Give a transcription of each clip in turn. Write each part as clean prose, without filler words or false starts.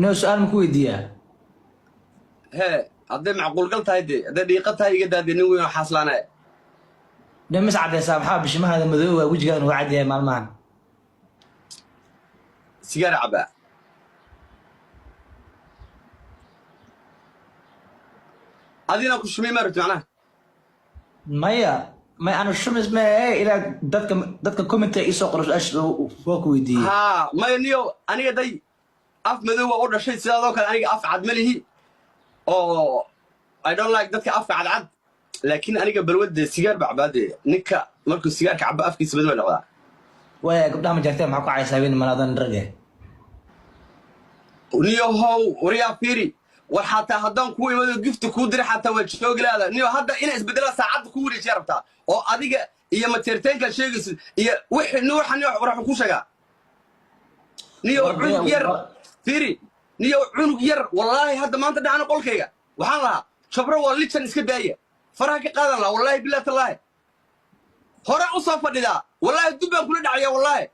No, su-aal ma ku weydiiyaa? Hee, hadday macquulgal tahay dee, hadday dhiiqa tahay iga daadee, nin weyn oo xaaslaanaya. Ne mis caddaysaa? Maxaa bishimahaada madooba, wejigaadana waa cad yahay maalmahan? Sigaar cabaa. Adina ku shumay ma rabti macnaha? Maya, may, ana shumis ma ilaa dadka commentka iisoo qoro su-aasha waa ku weydiiyey. Haa, maya niyo, aniga day af madow waa u dhashay sidaadoo kale. Aniga af cad ma lihi oo I don't like dadka afka cadcad, laakiin aniga balwadde sigaar ba cabaade. Ninka markuu sigaarka cabo afkiisa madow bay noqdaa. Waaya, gabdhaha ma jarteen? Maxaa ku caysaa habeen malaadan rage? Niyo how, waryaa, fiiri, war xataa haddaan kuu imado gifta kuu diray xataa waa joogi laada. Niyo, hadda ina isbedelaa saacadda kuu wareejiya rabtaa oo adiga iyo mateerteenkaad sheegaysid iyo wixii ni waxa. Niyo, war waxaan kuu sheegaa, niyo, cunug yar fiiri, niyo, cunug yar, wallaahi hadda maanta dhacana qolkayga waxaan lahaa jabro waa lijan, iska daaya, faraha ka qaadan lahaa. Wallaahi billahi tallaahi, hore u soo fadhidaa, wallaahi dub baan kula dhacaya, wallaahi.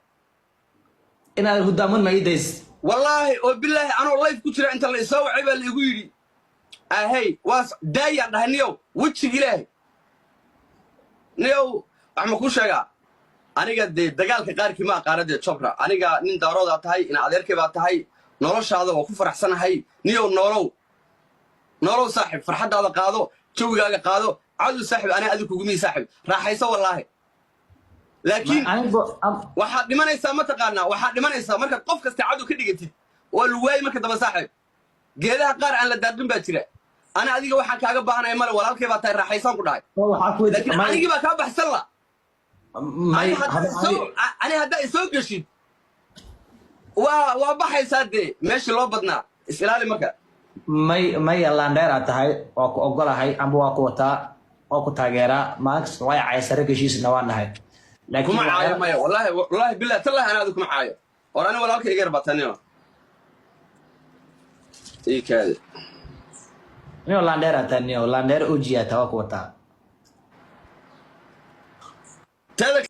Inaad hudaaman ma ii days? Wallaahi oo bilaahi, anoo live ku jira inta la isoo wacay baa la igu yidhi ahey, waas daayaan dhahay. Niyow, wejiga ilaahay, niyow, wax ma kuu sheegaa? Aniga dee dagaalka qaarkii ma aqaana dee. Jobra, aniga nin daaroodaa tahay, ina adeerkay baa tahay, noloshaada waa ku faraxsanahay. Niyow, noolow, noolow saaxib, farxaddaada qaado, jawigaaga qaado. Cadow saaxib anaa adig kugumihi saaxib, raaxayso wallaahi. Laakiin waxaad dhimanaysaa, mataqaanaa, waxaad dhimanaysaa markaad qof kasta cadow ka dhigatid, waa lagu waayi marka dambe saaxib. Geedaha qaar aan la daaqin baa jira. Ana adiga waxaan kaaga baahanaya male, walaalkay baa tahay, raaxaysaan ku dhahay, laakiin anigii baa kaa baxsan la. Ani haddaa isoo geshid waa baxaysaa dee meeshii loo badnaa. Is ilaali marka. May, maya, laandheeraa tahay, waa ku ogolahay amba waa ku wataa, waa ku taageeraa. Maalin kasta waa caysa, rag heshiisna waa nahay. Laakiin kuma caayo, maya, wallahi, wallahi billahi tallahi, ana adiga kuma caayo. War ani walaalka iga yar baa tanino ii kaadi. Niyo, laandheeraa tahay, niyo, laandheer ojiyaa taa, waa ku wataa. Teeda.